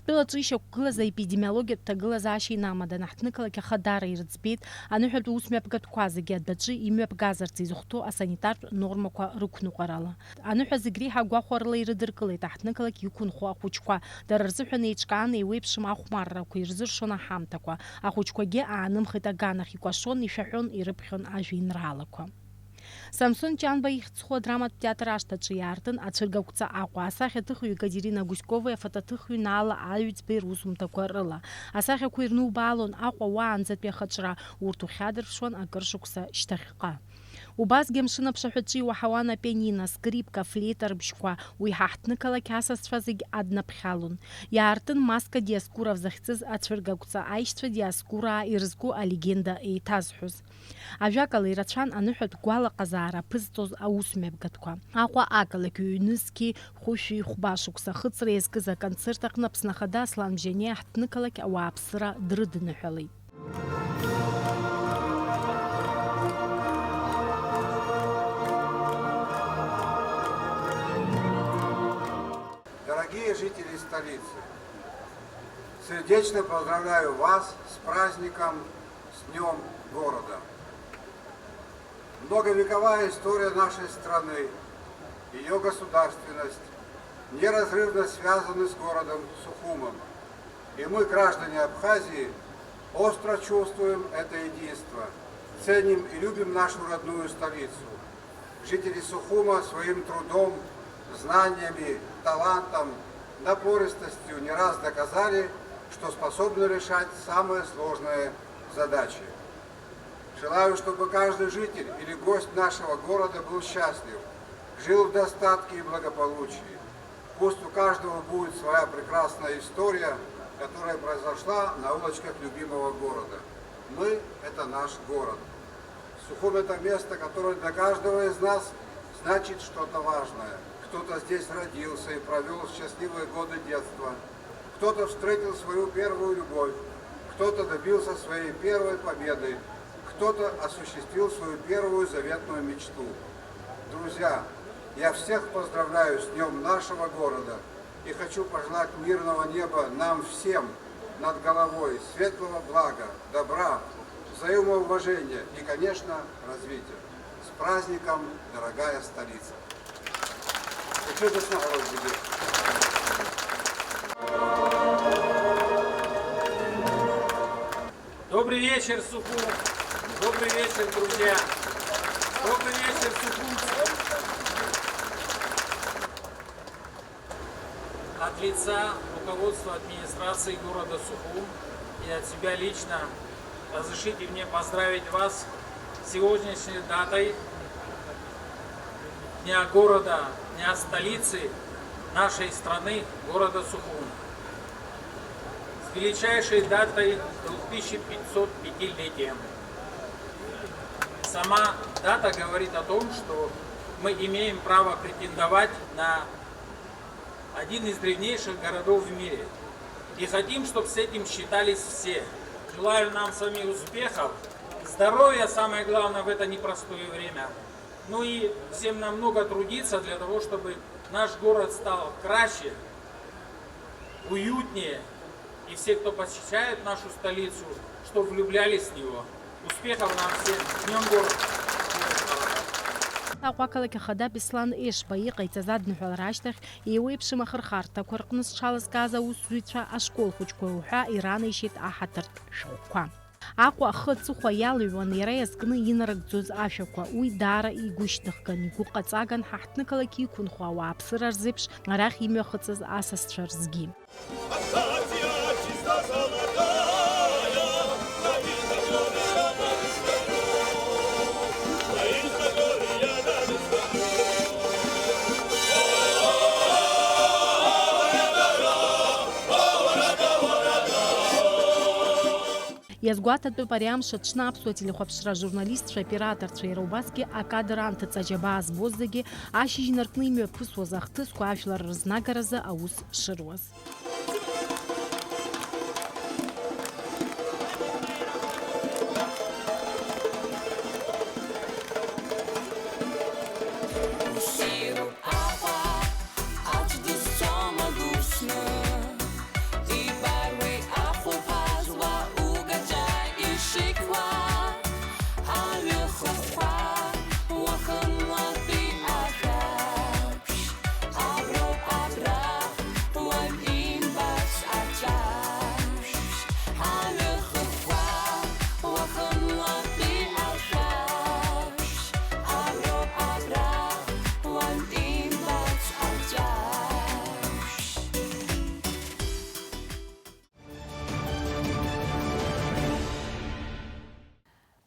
Ҳтәыла аҿы ишьақәгылаз аепидемиологиатә ҭагылазаашьа инамаданы, ҳҭнықалақь ахадара ирыӡбеит аныҳәатә усмҩаԥгатәқәа зегьы адәаҿы имҩаԥгазарц изыхәҭоу асанитартә нормақәа рықәныҟәарала. Аныҳәа зегь реиҳа агәахәарала ирыдыркылеит аҳҭнықалақь иқәынхо ахәыҷқәа. Дара рзыҳәан еиҿкаан еиуеиԥшым ахәмаррақәа ирзыршон аҳамҭақәа. Ахәыҷқәагьы аанымхеит аганахь, икәашон, ишәаҳәон, ирыԥхьон ажәеинраалақәа. Самсон Ҷанба ихьӡ зху адраматә театр ашҭаҿы иаартын ацәыргақәҵа Аҟәа. Асахьаҭыхҩы Екатерина Гуськовеи афотоҭыхҩы Наала Аҩӡбеи русумҭақәа рыла. Асахьақәа ирнубаалон Аҟәа уаанӡатәи ахаҿра, урҭ ухьадырԥшуан акыр шықәса шьҭахьҟа. Убасгьы амшын аԥшаҳәаҿы иуаҳауан апианино, скрипка, афлеита рыбжьқәа, уи ҳа ҳҭнықалақь асасцәа зегь аднаԥхьалон. Иаартын Маска Диоскуров захьӡыз ацәыргақәҵа, аишьцәа Диоскураа ирызку алегенда еиҭазҳәоз. Ажәакала, ирацәан аныҳәатә гәалаҟазаара аԥызҵоз аусмҩаԥгатәқәа. Аҟәа ақалақь ҩнызқьи хәышәи хәба шықәса ахыҵра иазкыз аконцерт аҟны Аԥсны Ахада Аслан Бжьаниа ҳҭнықалақь ауааԥсыра дрыдныҳәалеит. Дорогие жители столицы, сердечно поздравляю вас с праздником, с Днём города. Многовековая история нашей страны, её государственность неразрывно связаны с городом Сухумом. И мы, граждане Абхазии, остро чувствуем это единство, ценим и любим нашу родную столицу. Жители Сухума своим трудом, знаниями, талантом, напористостью не раз доказали, что способны решать самые сложные задачи. Желаю, чтобы каждый житель или гость нашего города был счастлив, жил в достатке и благополучии. Пусть у каждого будет своя прекрасная история, которая произошла на улочках любимого города. Мы — это наш город. Сухум — это место, которое для каждого из нас значит что-то важное. Кто-то здесь родился и провёл счастливые годы детства. Кто-то встретил свою первую любовь. Кто-то добился своей первой победы. Кто-то осуществил свою первую заветную мечту. Друзья, я всех поздравляю с Днём нашего города и хочу пожелать мирного неба нам всем над головой, светлого блага, добра, взаимоуважения и, конечно, развития. С праздником, дорогая столица! Учётесь на городе. Добрый вечер, Сухум! Добрый вечер, друзья! Добрый вечер, Сухум! От лица руководства администрации города Сухум и от себя лично разрешите мне поздравить вас с сегодняшней датой, Дня города, Дня столицы нашей страны, города Сухум, с величайшей датой, двух тысяч пятьсот пятилетием. Сама дата говорит о том, что мы имеем право претендовать на один из древнейших городов в мире. И хотим, чтобы с этим считались все. Желаю нам с вами успехов, здоровья, самое главное, в это непростое время. Ну и всем нам много трудиться для того, чтобы наш город стал краше, уютнее. И все, кто посещает нашу столицу, что влюблялись в него. Успехов нам всем! С Днём города! Аҟәа ақалақь ахада Беслан Ешба иҟаиҵаз адныҳәалара ашьҭахь, еиуеиԥшым ахырхарҭақәа рҟны зҽалазкааз аусзуҩцәа ашкол хәыҷқәа уҳәа иранеишьеит аҳаҭыртә шәҟәқәа. Аҟәа ахы аҵыхәа иалыҩуан иара иазкны инарыгӡоз ашәақәа, уи даара игәышьҭыхган, игәыҟаҵаган ҳаҳҭнықалақь иқәынхо ауааԥсыра рзеиԥш арахь имҩахыҵыз асасцәа рзгьы. Иазгәаҭатәуп ари амш аҽны аԥсуа телехәаԥшра ажурналистцәа, аоператорцәа, иара убасгьы акадр анҭыҵ аџьабаа збоз зегьы ашьыжь инаркны имҩаԥысуаз ахҭысқәа ажәлар рызнагаразы аус шыруаз.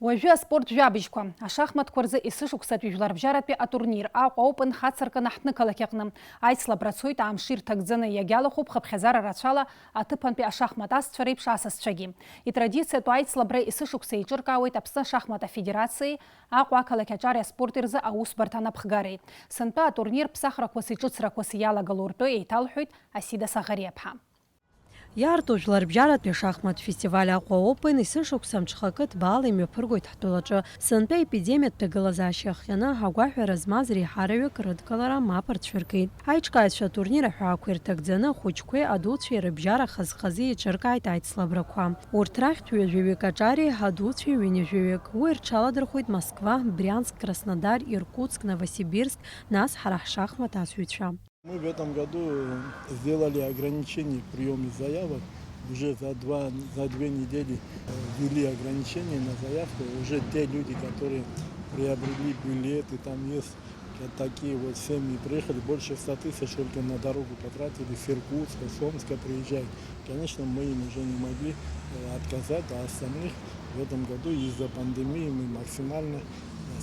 Уажәы аспорт жәабжьқәа. Ашахматқәа рзы есышықәсатәи жәларбжьаратәи атурнир Аҟәа Open хацыркын аҳҭнықалақь аҟны. Аицлабра цоит амш ирҭагӡаны, иагьалахәуп хыԥхьаӡара рацәала аҭыԥантәи ашахмат асцәа реиԥш асасцәагьы. Итрадициатәу аицлабра есышықәса еиҿыркаауеит Аԥсны ашахмат афедерациеи Аҟәа ақалақь аҿареи аспорти рзы аусбарҭа анапхгареи. Сынтәа атурнир ԥсахрақәас иҿыцрақәас иалагало ртәы еиҭалҳәоит Асида Саӷариаԥҳа. Иаарту жәларбжьаратәи ашахмат фестиваль Аҟәа Open есышықәса мҽхакы ҭбаала имҩаԥыргоит ҳтәылаҿы. Сынтәа епидемиатә ҭагылазаашьа иахҟьаны агәаҳәара змаз реиҳараҩык рыдкылара мап рцәыргеит. Аиҿкааҩцәа атурнир аҳәаақәа ирҭагӡаны ахәыҷқәеи адуцәеи рыбжьара хаз-хазы еиҿыркааит аицлабрақәа. Урҭ рахьтә ҩажәаҩык аҿари адуцәеи ҩынҩажәаҩык. Уи рҽаладырхәит Москва, Брианск, Краснодар, Иркутск, Новосибирск, нас ҳара ҳшахмат асҩцәа. Мы в этом году сделали ограничение в приёме заявок. Уже за два, за две недели, э, ввели ограничения на заявку. Уже те люди, которые приобрели билеты, там есть ка-, такие вот семьи, приехали, больше ста тысяч только на дорогу потратили, с Иркутска, с Омска приезжают. Конечно, мы им уже не могли, э, отказать, а остальных в этом году из-за пандемии мы максимально, э,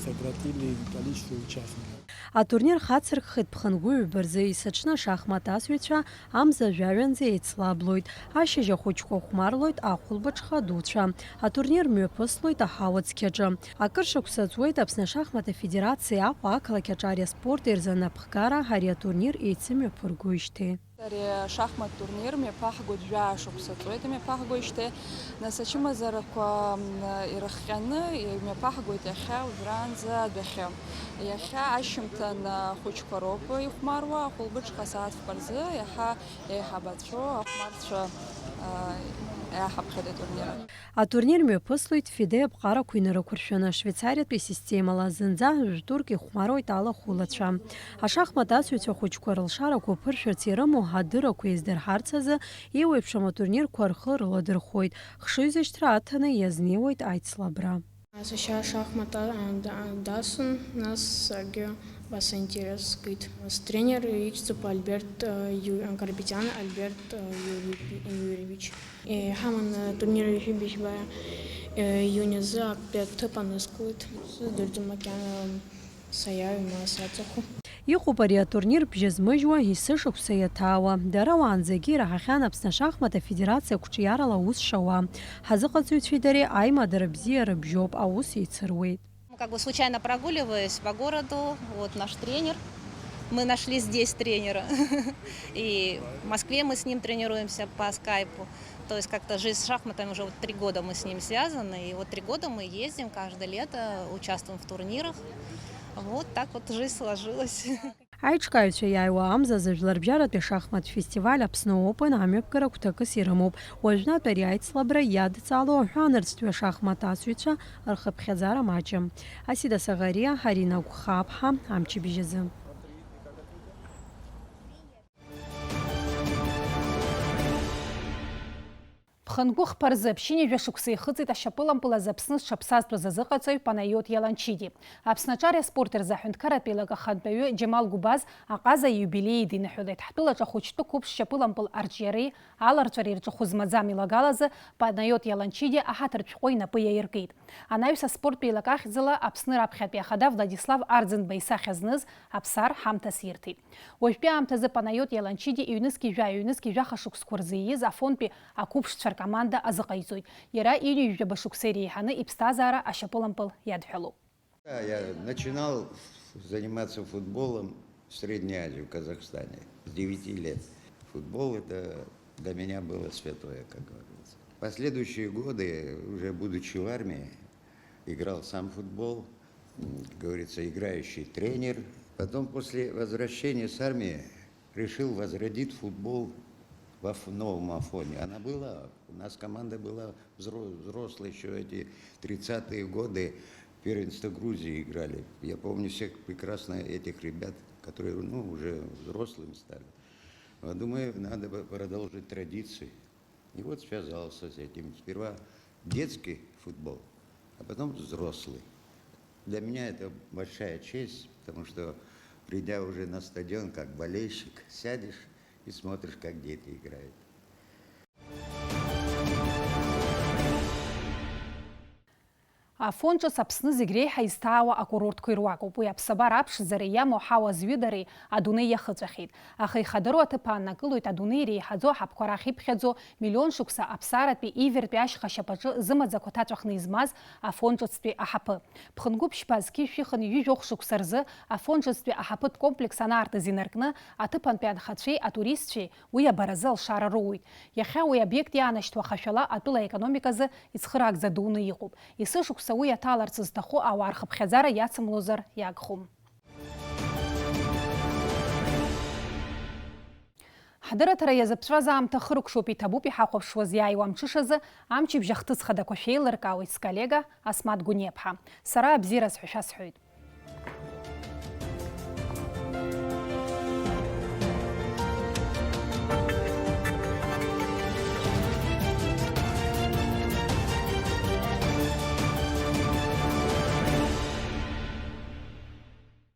сократили количество участников. Атурнир хацыркхеит ԥхынгәы ҩба рзы, есыҽны ашахмат асҩцәа амза жәаҩанӡа еицлаблоит, ашьыжь ахәыҷқәа хәмарлоит ахәылбыҽха адуцәа. Атурнир мҩаԥыслоит аҳауа цқьаҿы. Акыр шықәса ҵуеит Аԥсны ашахмат афедерациеи Аҟәа ақалақь аҿареи аспорти рзы анапхгара ари атурнир еицымҩаԥыргоижьҭеи. Ари ашахмат турнир мҩаԥаҳгоит, жәаа шықәса ҵуеит имҩаԥаҳгоижьҭеи. Нас, ачымазарақәа, м, ирыхҟьаны имҩаԥаҳгоит иахьа уажәраанӡа адәахьы. Иахьа ашьыжьымҭан ахәыҷқәа роуп ихәмаруа, ахәылбыҽха асааҭқәа рзы иаҳа еиҳабацәоу ахәмарцәа, а, иаҳаԥхьеит атурнир. Атурнир мҩаԥыслоит ФИДЕ аԥҟарақәа инарықәыршәаны, ашвеицариатәи асистемала, зынӡа жәтәырк ихәмаруеит алахәылацәа. Ашахмат асҩцәа хәыҷқәа рылшарақәа ԥыршәарц ирымоу адыррақәа еиздырҳарц азы, еиуеиԥшым атурнирқәа рхы рыладырхәоит, хшыҩзышьҭра аҭаны иазнеиуеит аицлабра. Сашьа ашахмат, а, да-, дасун, нас саргьы убас аинтерес згеит. Стренер иҵегьы Альберт, а, Ю-, Карапетян Альберт, а, Юрьевич. Иҳаман атурнир ҩажәи быжьба июнь азы актәи аҭыԥ анызкылеит. Сыздырӡом макьана саиааиуеи ма саҵахо. Иҟоуп ари атурнир бжьазмыжьуа, есышықәса иаҭаауа. Дара уаанӡагьы ираҳахьан Аԥсны ашахмат афедерациа қәҿиарала аус шауа. Ҳазыҟаҵаҩцәеи дареи аимадара бзиа рыбжьоуп, аус еицыруеит. Как бы случайно прогуливаясь по городу, вот наш тренер. Мы нашли здесь тренера. И в Москве мы с ним тренируемся по скайпу. То есть как-то жизнь с шахматами уже вот три года мы с ним связаны. И вот три года мы ездим каждое лето, участвуем в турнирах. Вот так вот жизнь сложилась. Аиҿкааҩцәа иааиуа амзазы жәларбжьаратәи ашахмат фестиваль Аԥсны Open амҩаԥгара гәҭакыс ирымоуп. Уажәнатә ари аицлабра иадҵаало аҳәаанырцәтәи ашахмат асыҩцәа рхыԥхьаӡара маҷым. Асида Саӷариа, Арина Гәхааԥҳа, амчыбжь азы. Ԥхынгәыхԥа рзы ԥшьынҩажәа шықәса ихыҵит ашьапылампыл азы Аԥсны зҽаԥсазтәыз азыҟаҵаҩ Панаиот Иаланчиди. Аԥсны аҿари аспорти рзы аҳәынҭқарратә еилак ахантәаҩы Џьамал Гәбаз аҟаза ииубилеи идиныҳәалеит. Ҳтәылаҿы ахәыҷтәы қәыԥш шьапылампыл арҿиареи аларҵәареи рҿахәы змаӡам илагалазы Панаиот Иаланчиди аҳаҭыртә шәҟәы инапы иаиркит. Анаҩс аспорттә еилак ахьӡала Аԥсны раԥхьатәи ахада Владислав Арӡынба исахьа зныз Аԥсар ҳамҭас ирҭеит. Уажәтәи аамҭазы Панаиот Иаланчиди ҩнызқьи жәаҩа, ҩнызқьи жәаха шықәсқәа рзы ииз Афонтәи ақәыԥшцәа ркоманда азыҟаиҵоит. Иара ҩынҩажәаба шықәса иреиҳаны иԥсҭазаара ашьапылампыл иадҳәалоуп. Да, я начинал заниматься футболом в Средней Азии, в Казахстане, с девяти лет. Футбол — это для меня было святое, как говорится. Последующие годы, уже будучи в армии, играл сам в футбол, м, как говорится, играющий тренер. Потом, после возвращения с армии, решил возродить футбол в Аф-, новом Афоне. Она была, у нас команда была взро-, взрослая, еще эти тридцатые годы первенство Грузии играли. Я помню всех прекрасно этих ребят, которые, ну, уже взрослыми стали. Вот, думаю, надо бы продолжить традиции. И вот связался с этим. Сперва детский футбол, а потом взрослый. Для меня это большая честь, потому что, придя уже на стадион как болельщик, сядешь и смотришь, как дети играют. Афон ҿыц Аԥсны зегь реиҳа изҭаауа акурортқәа ируакуп. Уи аԥсабара аԥшӡареи иамоу аҳауа зҩыдареи адунеи иахыҵәахьеит. Аха ихадароу аҭыԥ ааннакылоит адунеи иреиҳаӡоу аҳаԥқәа рахь иԥхьаӡо миллион шықәса аԥсааратәи ивертәи ашьха шьапаҿы зымаӡақәа ҭаҵәахны измаз Афон ҿыцтәи аҳаԥы. Ԥхынгәыԥшьба зқьи жәшәи хынҩажәи жәохә шықәса рзы Афон ҿыцтәи аҳаԥытә комплекс анаартыз инаркны, аҭыԥантәи анхацәеи атуристцәеи уи абаразы алшара роуеит. Иахьа уи обиект иаанашьҭуа ахашәала атәыла аекономиказы ицхыраагӡа дуны иҟоуп. Есышықәса уи аҭаларц зҭаху ауаа рхыԥхьаӡара иацымлозар иагхом. Ҳдырраҭара иазыԥҵәаз аамҭа хыркәшоуп, иҭабуп иҳахәаԥшуаз иааиуа амҽышазы амчыбжь ахҭыс хадақәа шәеилыркаауеит сколлега Асмаҭ Гәыниаԥҳа. Сара абзиараз ҳәа шәасҳәоит.